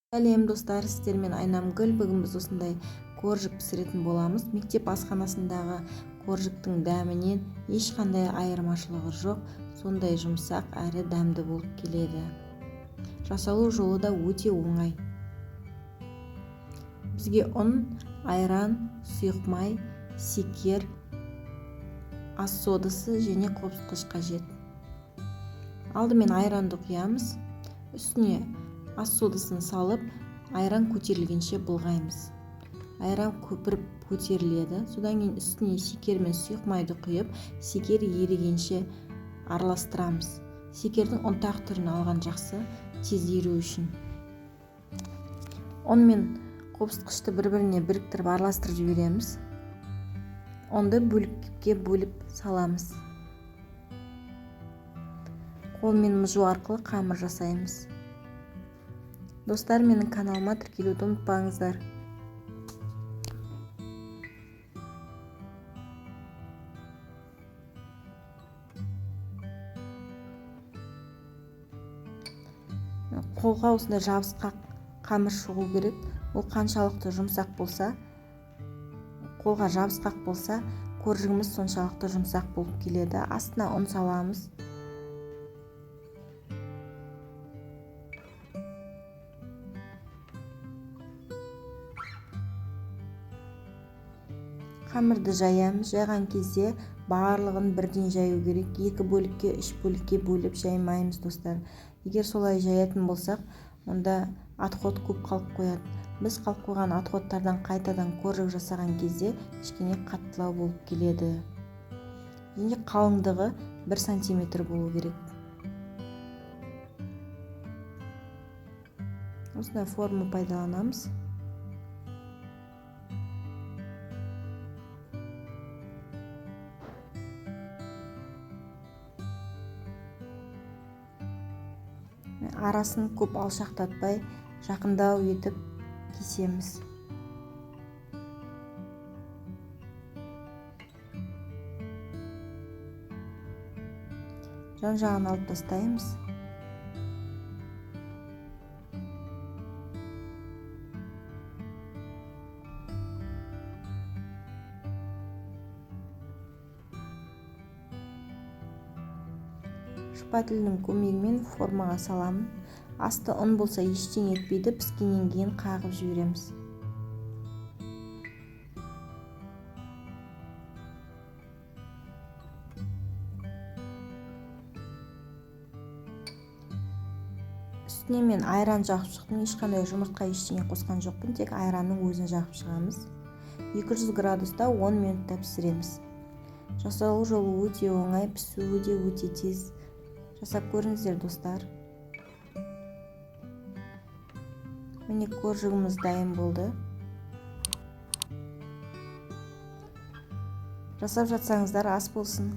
Сәлем, достар! Сіздермен Айнамгүл. Бүгін біз осындай коржик пісіретін боламыз. Мектеп асханасындағы коржиктің дәмінен ешқандай айырмашылығы жоқ, сондай жұмсақ әрі дәмді болып келеді. Жасалу жолы да өте оңай. Бізге ұн, айран, сұйық май, секер, ас содасы және қопсытқыш қажет. Алдымен айранды құямыз, үстіне ас содасын салып, айран көтерілгенше былғаймыз. Айран көпіріп көтеріледі. Содан кейін үстіне секер мен сұйық майды құйып, секер ерігенше араластырамыз. Секердің ұнтақ түрін алған жақсы, тез еру үшін. Ұн мен қопсытқышты бір-біріне біріктіріп, араластырып жібереміз. Ұнды бөлікке бөліп саламыз. Қолмен мыжу арқылы қамыр жасаймыз. Достар, менің каналыма тіркелуді ұмытпаңыздар. Қолға осындай жабысқақ қамыр шығу керек. Ол қаншалықты жұмсақ болса, қолға жабысқақ болса, коржигіміз соншалықты жұмсақ болып келеді. Астына ұн саламыз. Қамырды жаямыз. Жайған кезде барлығын бірден жаю керек. Екі бөлікке, үш бөлікке бөліп жаймаймыз, достар. Егер солай жаятын болсақ, онда отход көп қалып қояды. Біз қалып қойған отходтардан қайтадан коржик жасаған кезде кішкене қаттылау болып келеді. Және қалыңдығы 1 сантиметр болу керек. Осындай форма пайдаланамыз. Арасын көп алшақтатпай, жақындау етіп кесеміз. Жан жағын алып тастаймыз. Шпательдің көмегімен формаға саламын. Асты ұн болса, ештеңе етпейді, піскеннен кейін қағып жібереміз. Үстіне мен айран жағып шықтым. Ешқандай жұмыртқа, ештеңе қосқан жоқпын, тек айранның өзін жағып шығамыз. 200 градуста 10 минутта пісіреміз. Жасалу жолы өте оңай, пісуі де өте тез. Жасап көріңіздер, достар. Міне, коржигіміз дайын болды. Жасап жатсаңыздар, ас болсын!